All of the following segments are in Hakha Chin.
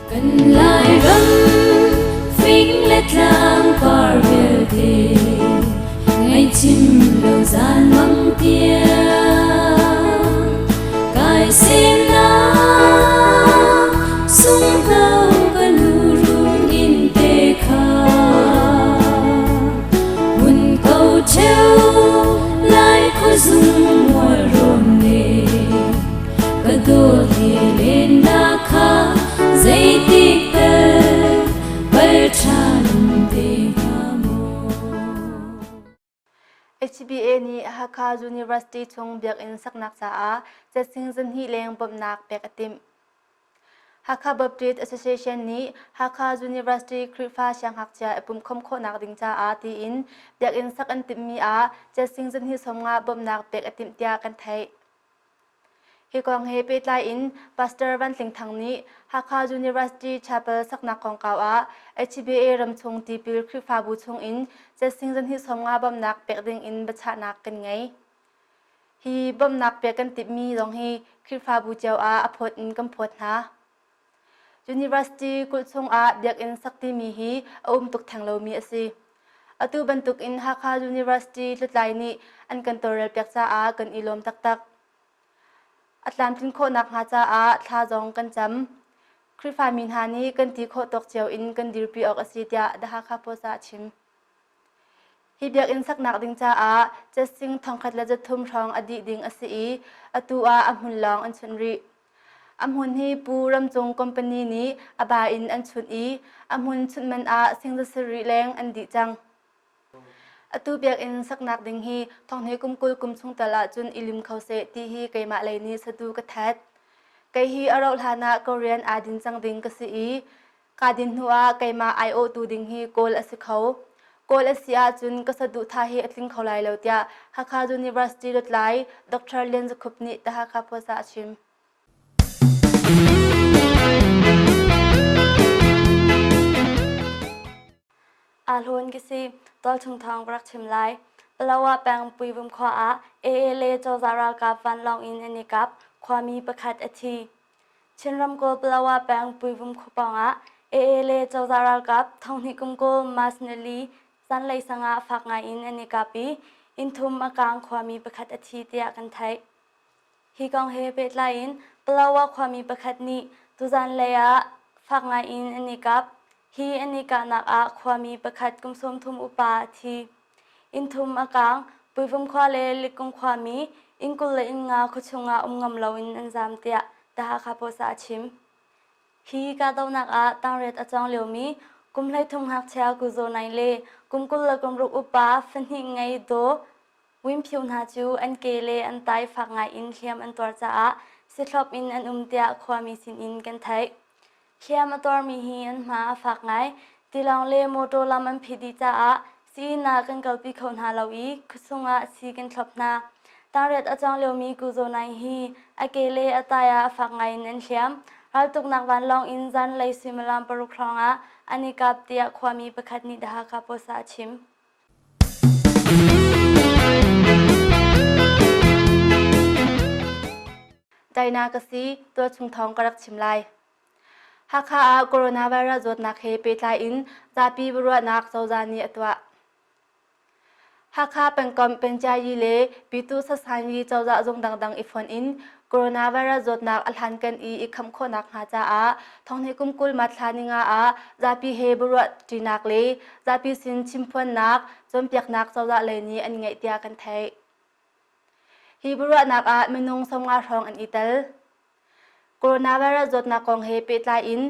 Kan Lairam fing le tlang par vialte ngaihchim lo zan mang tiang kai semnak sunghno ka nu run in te kha mun ko cheu lai khuazung mual rawn le Ka dawt he lennak kha zeitik tal pal ṭhan te hnga maw? HBA nih Hakha University chung biakinn saknak caah cetsing zahnih leng bawmhnak pek a timh. Hakha Baptist Association nih Hakha University Khrihfa siangngakchia i pumhkhawm khawhnak ding caah tiin biakinn sak an timhmi ah cetsing zahnih 50 bawmhnak pek a timh tiah kan theih. Hi kong he pehtlai in Pastor Van Tling Thang nih Hakha University Chapel saknak kongkau ah HBA ramchung tipil Khrihfabu chung in cetsing zahnih 50 bawmhnak pek ding in biachahnak kan ngei. Hi bawmhnak pek kan timhmi zong hi Khrihfabu cio ah a phawt in kan phawt hna. University kulh chungah biakinn sak timi hi a um tuk theng lomi a si. Atu bantukin Hakha University hlutlai nih an kan tawlrelpiak caah kan i lawm taktak. A tlamtlin khawh nakhnga caah thla zong kan cam. Khrihfami hna nih kan ti khawh tawk cio in kan dirpi awk a si tiah The Hakha Post ah a chim. Hi biakinn saknak ding caah cetsing 1300 hrawng a dih ding a si i atu ah a hmun lawng an chunh rih. A hmun hi Pu Ramcung company nih a ba in an chunh i a hmun chunh man ah sing 7,000 leng an dih cang. Atu biakinn saknak ding hi thonghnih kum 20 kum chung tal ahcun i lim kho seh ti hi keimah lei nih sadu ka that. Kei hi a rauh hlan ah Korean aa din cang ding ka si i Kaa din hnu ah keimah aiawhtu ding hi Kawl a si kho. Kawl a si ahcun ka saduhthah hi a tling kho lai lo tiah Hakha University lutlai Dr. Lian Za Khup nih The Hakha Post ah a chim. Aa hlawn ka si. Tualchung thawng ka rak chim lai. Palawa peng Puivum khua ah AA le cozah ralkap vanlawng in an i kap. Khuami pakhat a thi. Chin ramkulh Palawa peng Puivum khua pawngah AA le cozah ralkap thonghnih kum 20 March nili zanlei sang ah fak ngai in an i kap i inn thum a kaang khuami pakhat a thi tiah kan theih. Hi kong he pehtlai in Palawa khuami pakhat nih tuzan lei ah fak ngai in an i kap. Hi an i kahnak ah khuami pakhat kum 30 upa a thi. Inn thum a kaang. Puivum khua le Likung khuami inn 20 le inn nga khuachung ah um ngam loin an zaam tiah The Hakha Post ah a chim. Hi kahdohnak ah tangriat a cawng liomi kum 13 ngakchia Ku Zaw Naing le kum 26 upa fahnih ngei Daw Win Phyo hna cu an ke le an tai fak ngai in hliam an tuar caah sithlop in an um tiah khuami sinin kan theih. Hliam a tuarmi hi an hma a fak ngai. Tilawng le mawṭaw lam an phit dih caah sii-inn ah kan kalpi kho hna lo i khuachung ah sii kan thlop hna. Tangriat a cawng liomi Ku Zaw Naing hi a ke le a tai ah a fak ngai in an hliam. Raltuknak vanlawng in zanlei suimilam paruk hrawng ah an i kap tiah khuami pakhat nih The Hakha Post ah a chim. China ka si, tualchung thawng ka rak chim lai. Hakha ah coronavirus zawtnak he pehtlai in zapi biaruahnak cozah nih a tuah. Hakha pengkomh Penchiayi le Pitu Sasanyi cozah zung dangdang i fonh in coronavirus zawtnak a hlankan i i khamh khawhnak hnga caah thonghnih kum 20 March thla ninga ah zapi he biaruah ṭinak le zapi sin chimphuannak cawnpiaknak cozah lei nih an ngeih tiah kan theih. Hi biaruahnak ah minung 50 hrawng an i tel. Coronavirus zawtnak kong he pehtlai in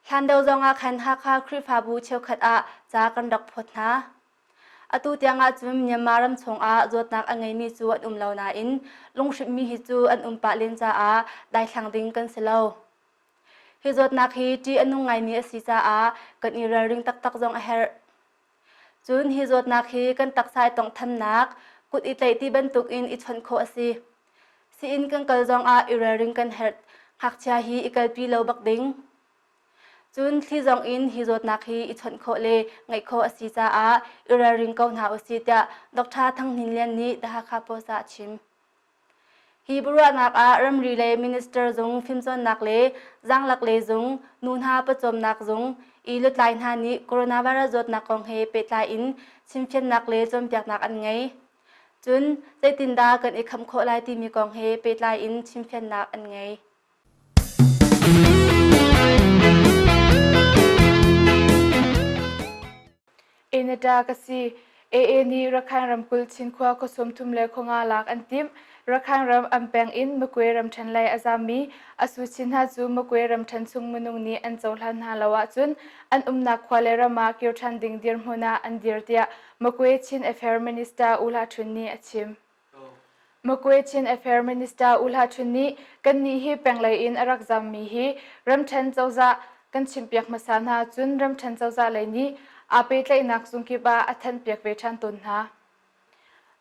hlan deuh zong ah khan Hakha Khrihfabu cheukhat ah ca kan rak phawt hna. Atu tiang ahcun Myanmar ram chungah zawtnak a ngeimi cu an um lo nain lunghrinhmi hi cu an um pah len caah daithlang ding kan si lo. Hi zawtnak hi ṭih a nung ngaimi a si caah kan i ralring taktak zong a herh. Cun hi zawtnak hi kan taksa i tawnghthamnak, kut i tlaih ti bantukin i chawnh khawh a si. Sii-inn kan kal zongah i ralring kan herh. Ngakchia hi i kalpi lo bak ding. Cun thli zong in hi zawtnak hi i chawnh khawh le ngeih khawh a si caah i ralring ko hna usih tiah Dr. Thang Hnin Lian nih The Hakha Post ah a chim. Hi biaruahnak ah ramri lei minister zung fimcawnnak le zaanglek lei zung, nu hna pawcawmnak zung i lutlai hna nih coronavirus zawtnak kong he pehtlai in chimfiannak le cawnpiaknak an ngei. Cun zeitindah kan i khamh khawh lai timi kong he pehtlai in chimfiannak an ngei. Enata ka si. AA nih Rakhine ramkulh Cinkhua khua 30 le khua nga lak an timh. Rakhine ram an peng in Magwe ramṭhen lei a zammi Asu Chin hna cu Magwe ramṭhen chung minung nih an cohlan hna lo ahcun an umnak khua le ram ah kir ṭhan ding dirhmun ah an dir tiah Magwe Chin Affair Minister U Hla Htun nih a chim. Magwe Chin Affair Minister U Hla Htun nih kannih hi penglei in a rak zammi hi ramṭhen cozah kan chimhpiak hmasa hna cun ramṭhen cozah lei nih aa pehtlaihnak zungkip ah a thanhpiak ve ṭhan tawn hna.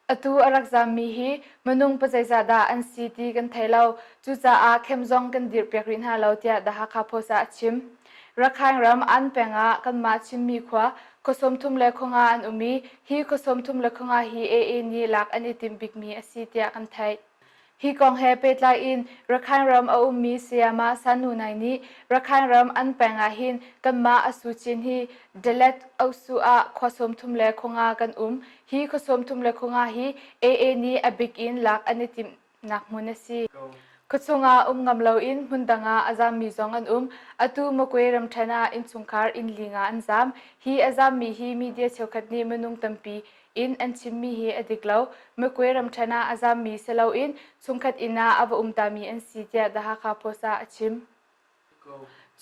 Atu a rak zammi hi minung pazeizah dah an si ti kan thei lo. Cucaah khem zong kan dirhpiak rih hna lo tiah The Hakha Post ah a chim. Rakhine ram Ann peng ah kanmah Chinmi khua khua 30 le khua nga an um i hi khua 30 le khua nga hi AA nih lak an i timh bikmi a si tiah kan theih. Hi kong he pehtlai in Rakhine ram a ummi sayamah Sanu Nai nih Rakhine ram an peng ah hin kanmah a Su Cin hi Dalet Ohsu ah khua 30 le khua nga kan um. Hi khua 30 le khua nga hi AA nih a bik in lak an i timhnak hmun a si. Khuachung ah um ngam loin hmundang ah a zammi zong an um. Atu Magwe ramṭhen ah innchungkhar inn li nga an zam. Hi a zammi hi media cheukhat nih minung tampi in an chimmi hi a dik lo. Magwe ramṭhen ah a zammi si loin chungkhat inn ah a va um tami an si tiah The Hakha Post ah a chim.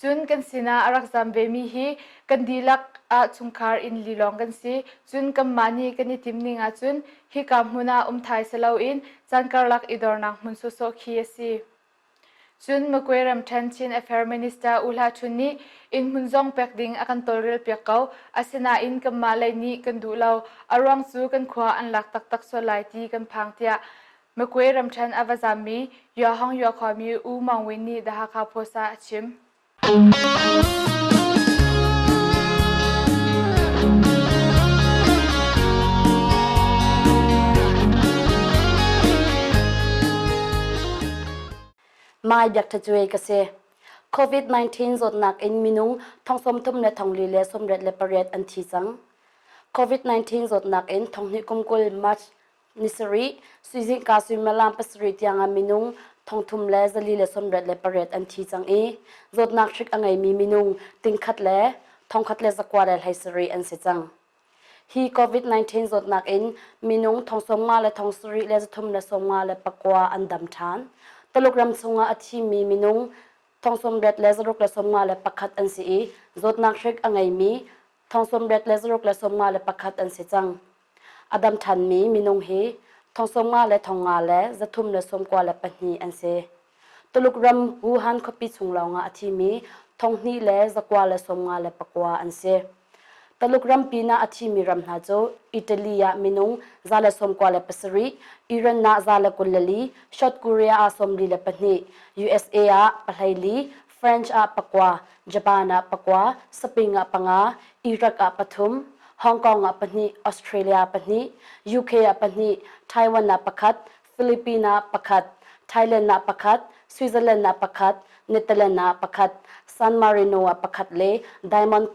Cun kan sinah a rak zam vemi hi kan dihlak ah chungkhar inn li lawng kan si. Cun kanmah nih kan i tim ning ahcun hika hmun ah um thai si loin caan karlak i dornak hmun sawhsawh khi a si. Cun Magwe ramṭhen Chin Affair Minister U Hla Htun nih innhmun zong pek ding a kan tawlrelpiak ko. Asinain kanmah lei nih kan duh lo. A ruang cu kan khua an lak taktak sual lai ti kan phang tiah Magwe ramṭhen a va zammi Yuahong Yua khuami U Maung Win nih The Hakha Post ah a chim. Mai Biak Tha Cuai ka si. COVID-19 zawtnak in minung thong 30 le thong li le 88 an thi cang. COVID-19 zawtnak in thong hnih kum 20 March ni sarih, suizingka suimilam 7 tiangah minung 3,000 le 428 an thi cang i zawtnak hrik a ngeimi minung 1,100 le 1,117 an si cang. Hi COVID-19 zawtnak in minung 50 le 7 le 3 le 59 an dam ṭhan. Tuluk ram chungah a thimi minung 80 le 6 le 51 an si i zawtnak hrik a ngeimi 80 le 6 le 51 an si cang. A dam ṭhanmi minung hi 50 le 5 le 3 le 92 an si. Tuluk ram Wuhan khuapi chung lawngah a thimi 2,000 le 9 le 59 an si. Taluk ram pinah a thimi ram hna cu Italy ah minung 197, Iran ah 124, South Korea ah 42, USA ah 14, French ah 9, Japan ah 9, Spain ah 5, Iraq ah 3, Hong Kong ah 2, Australia 2, UK ah 2, Taiwan ah 1, Philippines ah 1, Thailand ah 1, Switzerland ah 1, Netherlands ah 1, San Marino ah 1 le Diamond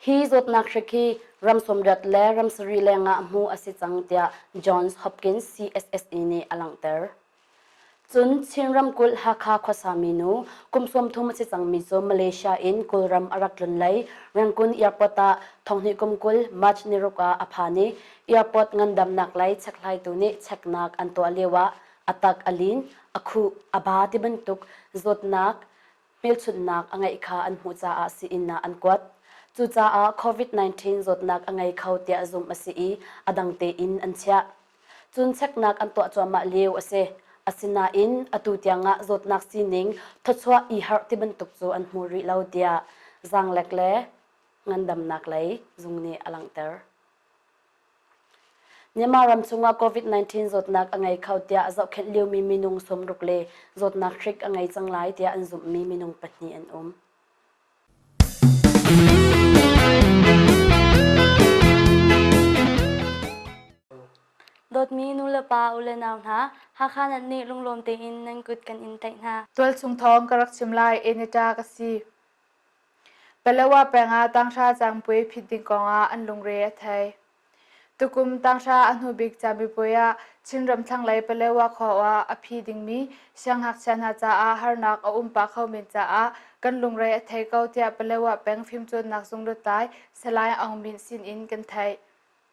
Hi zawtnak hrik hi ram sawmriat le ram sarih lengah hmuh a si cang tiah Johns Hopkins CSSE nih a langhter. Cun Chin ramkulh Hakha khuasami nu kum 30 a si cangmi cu Malaysia in Kawlram a rak tlun lei Rangoon Airport ah thonghnih kum 20 March ni ruk ah a phan i airport ngandamnak lei chekhlaitu nih cheknak an tuah lio ah a tak a lin, a khuh, a ba ti bantuk zawtnak hmelchunhnak a ngeih kha an hmuh caah sii-inn ah an kuat. Cucaah COVID-19 zawtnak a ngei kho tiah zumh a si i a dang tein an chiah. Cun cheknak an tuah cuahmah lio a si. Asinain atu tiangah zawtnak sining thawchuah i harh ti bantuk cu an hmu rih lo tiah zaanglek le ngandamnak lei zung nih a langhter. Myanmar ram chungah COVID-19 zawtnak a ngei kho tiah zohkhenh liomi minung 60 le zawtnak hrik a ngei cang lai tiah an zumhmi minung pahnih an um. Dawtmi nulepa ulenau hna, Hakha nan nih lunglawm tein nan kut kan in tlaih hna. Tualchung thawng ka rak chim lai, Anita ka si. Palawa peng ah tanghra cangpuai phit ding kongah an lungre a thei. Tukum tanghra a hnubik camipuai ah Chinram thlanglei Palawa khua ah a phi dingmi siangngakchia hna caah harnak a um pah kho men caah kan lungre a thei ko tiah Palawa peng fimcawnnak zung lutlai Salai Aung Min sin in kan theih.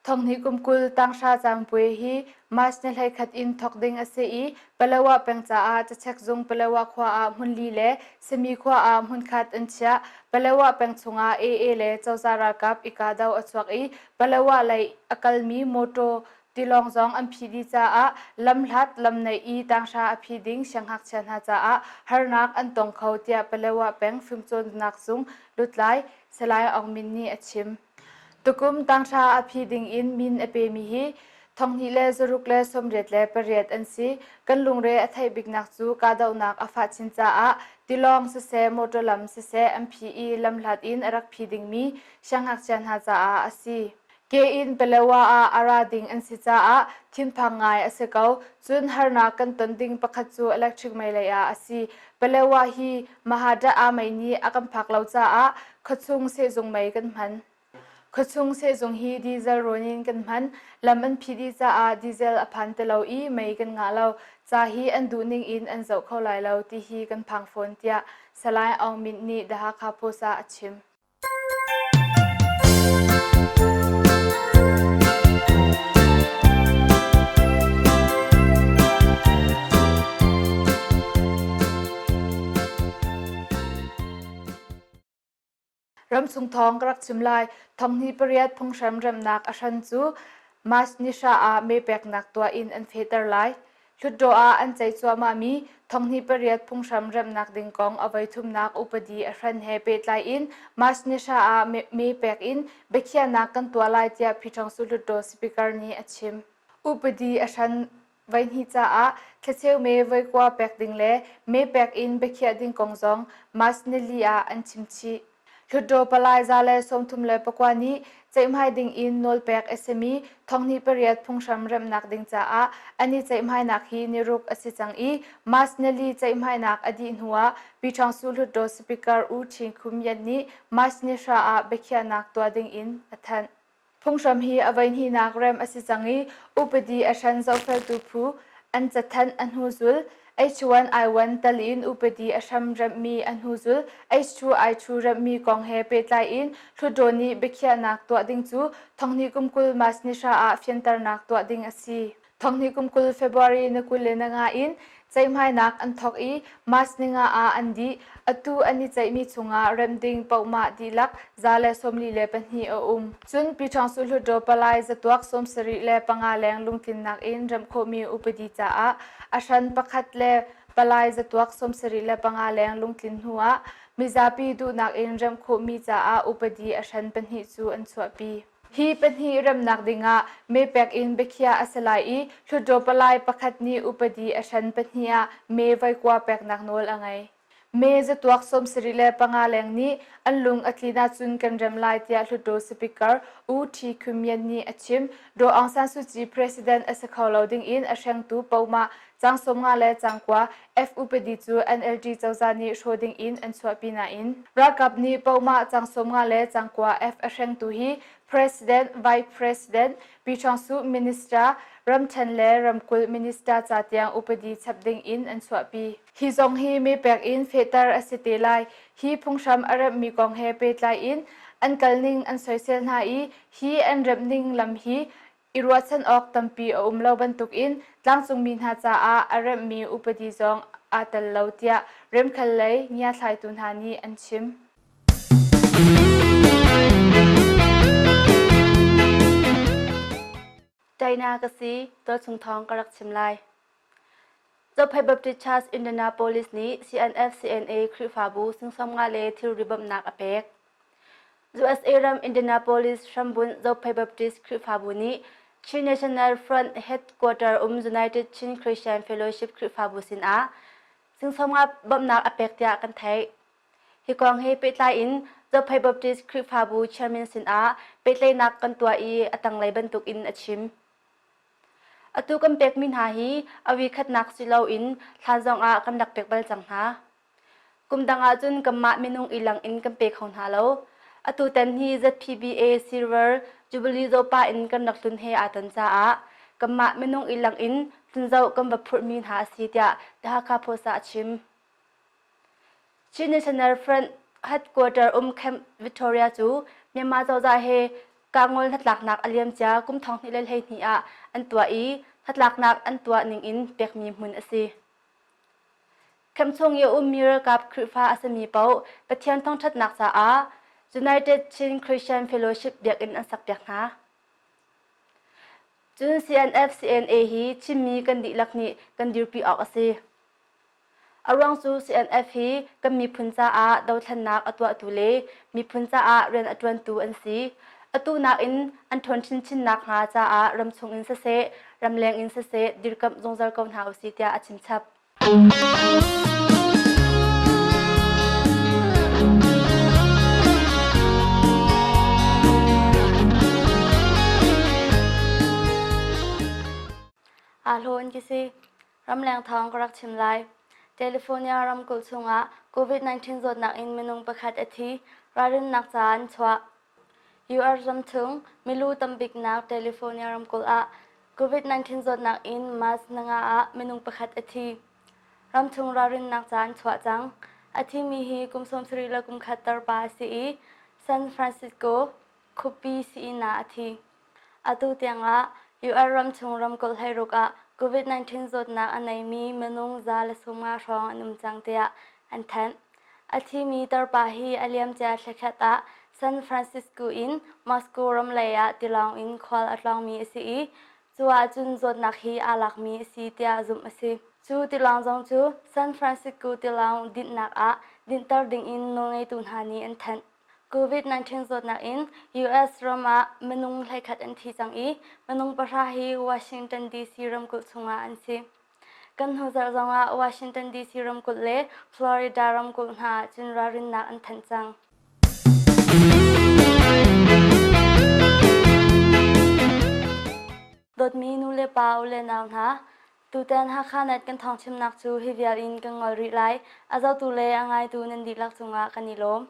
Thonghnih kum 20 tanghra cangpuai hi March ni 11 in thawk ding a si i Palawa peng caah cachek zung Palawa khua ah hmunli le Sami khua ah hmunkhat an chiah. Palawa peng chungah AA le cozah ralkap i kahdo a chuak i Palawa lei a kalmi mawṭaw tilawng zong an phih dih caah lamhlat lamnaih i tanghra a phi ding siangngakchia hna caah harnak an tong kho tiah Palawa peng fimcawnnak zung lutlai Salai Aung Min nih a chim. Tukum tanghra a phi ding in min a pemi hi thonghnih le zaruk le 88 an si. Kan lungre a theih biknak cu kahdohnak a fah chin caah tilawng siseh, motor lam siseh an phi i lamhlat in a rak phi dingmi siangngakchia hna caah a si. Ke in Palawa ah a ra ding an si caah thinphang ngai a si ko. Cun harnak kan ton ding pakhat cu electric mei lei ah a si. Palawa hi Mahadah mei nih a kan phak lo caah khuachung sehzung mei kan hman. Khuachung sehzung hi diesel rawn in kan hman. Lam an phih dih caah diesel a phan ti lo i mei kan ngah lo. Ca hi an duh ning in an zoh kho lai lo ti hi kan phang fawn tiah Salai Aung Myint nih The Hakha Post ah a chim. Ramchung thawng ka rak chim lai. Thonghni pariat phunghram remnak a hran cu March ni hra ah mee peknak tuah in an fehter lai. Hlutdaw ah an ceih cuahmahmi thonghni pariat phunghram remnak ding kong a voithumnak upadi a hran he pehtlai in March ni hra ah mee pek in biakhiahnak kan tuah lai tiah Phiṭhawngsu Hlutdaw Speaker nih a chim. Upadi a hran Voihnih caah thlacheu mee voikua pek ding le mee pek in biakhiah ding kong zong March nili ah an chim chih. Hlutdaw palai 139 nih ceihmai ding in nawlpek a simi thonghnih pariat phunghram remhnak ding caah an i ceihmainak hi niruk a si cang i March nili ceihmainak a dih hnuah Pyiṭhawngsu Hlutdaw Speaker U Chin Khum Yan nih March ni hra ah biakhiahnak tuah ding in a thanh. Phunghram hi a voihnihnak rem a si cang i upadi a hran zohfeltu phu an cathanh a hnuzul H1I1 tal in upadi a hram remhmi a hnuzul H2I2 remhmi kong he pehtlai in Hlutdaw nih biakhiahnak tuah ding cu thonghnih kum 20 March ni hra ah fianternak tuah ding a si. Thonghnih kum 20 February ni 25 in ceihmainak an thawk i March ni nga ah an dih. Atu an i ceihmi chungah remh ding pohmah dihlak 142 a um. Cun Pyiṭhawngsu Hlutdaw Palai zatuak 75 leng lungtlinnak in remh khawhmi upadi caah a hran pakhat le palai zatuak 75 leng lungtlin hnu ah mizapi duhnak in remh khawhmi caah upadi a hran pahnih cu an chuahpi. Hi pahnih remnak dingah mee pek in biakhiah a si lai i Hlutdaw palai pakhat nih upadi a hran pahnih ah mee voikua peknak nawl a ngei. Mee zatuak 75 leng nih an lung a tlin ahcun kan rem lai tiah Hlutdaw Speaker U Ṭhi Khum Yan nih a chim. Daw Aung San Suu Kyi president a si kho lo dingin a hrengtu pohmah caang 50 le caang kua F upadi cu NLD cozah nih hrawh dingin an chuahpi nain ralkap nih pohmah caang 50 le caang kua F a hrengtu hi President, Vice President, Pyiṭhawngsu Minister, ramṭhen le ramkulh minister ca tiang upadi chap dingin an chuahpi. Hi zong hi mepek in fehter a si te lai. Hi phunghram a remhmi kong he pehtlai in an kalning an soisel hna i hi an remhning lam hi i ruahchan awk tampi a um lo bantukin tlangcungmi hna caah a remhmi upadi zong aa tel lo tiah remkhel lei ngiathlaitu hna nih an chim. China ka si, tualchung thawng ka rak chim lai. Zophei Baptist Church Indianapolis nih CNF CNA Khrihfabu sing nga le thilri bawmhnak a pek. USA ram Indianapolis hrambunh Zophei Baptist Khrihfabu nih Chin National Front Headquarter um United Chin Christian Fellowship Khrihfabu sinah sing nga bawmhnak a pek tiah kan theih. Hi kong he pehtlai in Zophei Baptist Khrihfabu chairman sinah pehtlaihnak kan tuah i a tanglei bantukin a chim. Atu kan pekmi hna hi a khatnak si loin hlan zongah kan rak pek bal cang hna. Kum dang ahcun kanmah minung i lang in kan pe kho hna lo. Atutan hi ZPBA Silver Jubilee Zopa in kan rak tlun he aa ton caah kanmah minung i lang in tlunzoh kan va phurhmi hna a si tiah The Hakha Post ah a chim. Chin National Front headquarter um Camp Victoria cu Myanmar cozah he kahngol hnatlaknak a liamcia kum 2012 ah an tuah i hnatlaknak an tuah ningin pekmi hmun a si. Camp chung i a ummi ralkap Khrihfa a simi paoh Pathian thangṭhatnak caah United Chin Christian Fellowship biakinn an sakpiak hna. Cun CNF CNA hi Chinmi kan dihlak nih kan dirpi awk a si. A ruang cu CNF hi kan miphun caah dothlennak a tuahtu le miphun caah rian a ṭuantu an si. Atu nakin an ṭhawn chinchin nakhnga caah ramchung in siseh, ramleng in siseh dirkamh zungzal ko hna usih tiah a chimchap. Aa hlawn ki si. Ramleng thawng ka rak chim lai. California ramkulh chungah COVID-19 zawtnak in minung pakhat a thi. Ralrinnak ca an chuah. US ramchung milu tambiknak California ramkulh ah COVID-19 zawtnak in March nanga ah minung pakhat a thi. Ramchung ralrinnak ca an chuah cang. A thimi hi kum 70 le kum khat tarpa a si i San Francisco khuapi sii-inn ah a thi. Atu tiangah US ramchung ramkulh hleiruk ah COVID-19 zawtnak a neimi minung 150 hrawng an um cang tiah an thanh. A thimi tarpa hi a liamcia thlakhat ah San Francisco in Moscow ram lei ah tilawng in khual a tlawngmi a si i cu ahcun zawtnak hi aa lakmi a si tiah zumh a si. Cu tilawng zong cu San Francisco tilawng dinhnak ah dinhter dingin nawlngeitu hna nih an thanh. COVID-19 zawtnak in US ram ah minung 11 an thi cang i minung pahra hi Washington DC ramkulh chungah an si. Kan hnu zarh zongah Washington DC ramkulh le Florida ramkulh hna ah cun ralrinnak an thanh cang. Dawtmi nu le pa u le nau hna, Tutan Hakha Net kan thawngchimnak cu hi vial in kan ngol rih lai. A zohtu le a ngaitu nan dihlak cungah kan i lawm.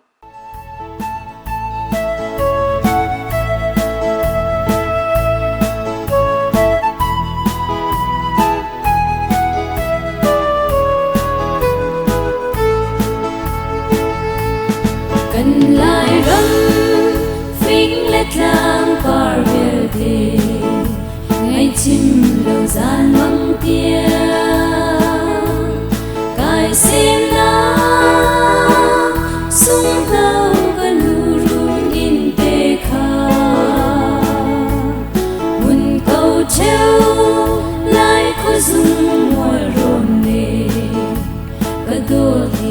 Kan Lairam fing le tlang par vialte Ngaihchim lo zan mang tiang kai semnak sunghno ka nu run in te kha mun ko cheu lai khuazung mual rawn le ka dawt.